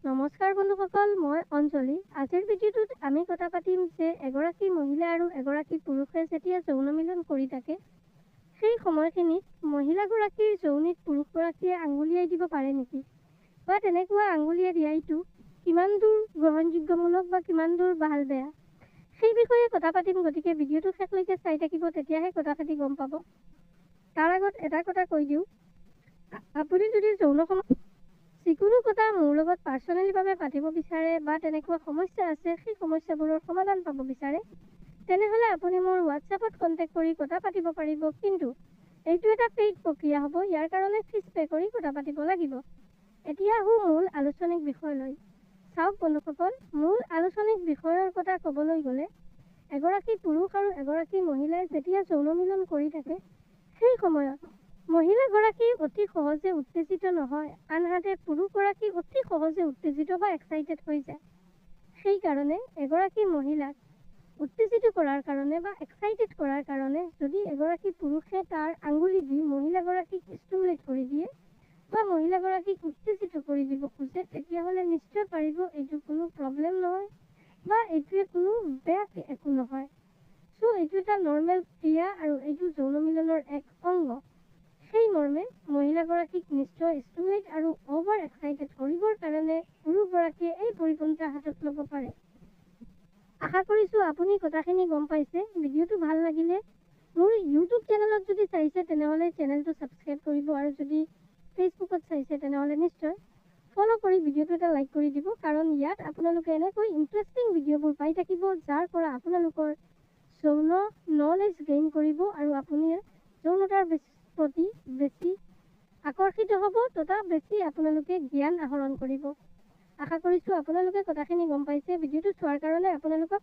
নমস্কাৰ বন্ধুসকল, মই অঞ্জলি। আজিৰ ভিডিঅ'টোত আমি কথা পাতিম যে এগৰাকী মহিলা আৰু এগৰাকী পুৰুষে যেতিয়া যৌন মিলন কৰি থাকে, সেই সময়খিনিত মহিলাগৰাকীৰ যৌনিত পুৰুষগৰাকীয়ে আঙুলিয়াই দিব পাৰে নেকি বা তেনেকুৱা আঙুলিয়াই দিয়াটো কিমান দূৰ গ্ৰহণযোগ্যমূলক বা কিমান দূৰ ভাল বেয়া, সেই বিষয়ে কথা পাতিম। গতিকে ভিডিঅ'টো শেষলৈকে চাই থাকিব, তেতিয়াহে কথা পাতি গম পাব। তাৰ আগত এটা কথা কৈ দিওঁ, আপুনি যদি যৌন যিকোনো কথা মোৰ লগত পাৰ্চনেলিভাৱে পাতিব বিচাৰে বা তেনেকুৱা সমস্যা আছে, সেই সমস্যাবোৰৰ সমাধান পাব বিচাৰে, তেনেহ'লে আপুনি মোৰ হোৱাটছএপত কণ্টেক্ট কৰি কথা পাতিব পাৰিব। কিন্তু এইটো এটা পেইড প্ৰক্ৰিয়া হ'ব, ইয়াৰ কাৰণে ফিজ পে' কৰি কথা পাতিব লাগিব। এতিয়া আহোঁ মূল আলোচনীক বিষয়লৈ। চাওক বন্ধুসকল, মূল আলোচনীক বিষয়ৰ কথা ক'বলৈ গ'লে এগৰাকী পুৰুষ আৰু এগৰাকী মহিলাই যেতিয়া যৌন মিলন কৰি থাকে, সেই সময়ত মহিলাগৰাকী অতি সহজে উত্তেজিত নহয়, আনহাতে পুৰুষগৰাকী অতি সহজে উত্তেজিত বা এক্সাইটেড হৈ যায়। সেইকাৰণে এগৰাকী মহিলাক উত্তেজিত কৰাৰ কাৰণে বা এক্সাইটেড কৰাৰ কাৰণে যদি এগৰাকী পুৰুষে তাৰ আঙুলি দি মহিলাগৰাকীক ষ্টিমুলেট কৰি দিয়ে বা মহিলাগৰাকীক উত্তেজিত কৰি দিব খোজে, তেতিয়াহ'লে নিশ্চয় পাৰিব। এইটো কোনো প্ৰব্লেম নহয় বা এইটোৱে কোনো বেয়া একো নহয়। চ' এইটো এটা নৰ্মেল ক্ৰিয়া আৰু এইটো যৌন মিলনৰ এক অংগ। সেই মৰ্মে মহিলাগৰাকীক নিশ্চয় ষ্টিমুলেট আৰু অভাৰ এক্সাইটেড কৰিবৰ কাৰণে পুৰুষগৰাকীয়ে এই পৰিপন্থা হাতত ল'ব পাৰে। আশা কৰিছোঁ আপুনি কথাখিনি গম পাইছে। ভিডিঅ'টো ভাল লাগিলে মোৰ ইউটিউব চেনেলত যদি চাইছে, তেনেহ'লে চেনেলটো ছাবস্ক্ৰাইব কৰিব আৰু যদি ফেচবুকত চাইছে, তেনেহ'লে নিশ্চয় ফ'ল' কৰি ভিডিঅ'টো এটা লাইক কৰি দিব, কাৰণ ইয়াত আপোনালোকে এনেকৈ ইণ্টাৰেষ্টিং ভিডিঅ'বোৰ পাই থাকিব, যাৰ পৰা আপোনালোকৰ যৌন নলেজ গেইন কৰিব আৰু আপুনি যৌনতাৰ প্ৰতি বেছি আকৰ্ষিত হ'ব তথা বেছি আপোনালোকে জ্ঞান আহৰণ কৰিব। আশা কৰিছোঁ আপোনালোকে কথাখিনি গম পাইছে। ভিডিঅ'টো চোৱাৰ কাৰণে আপোনালোকক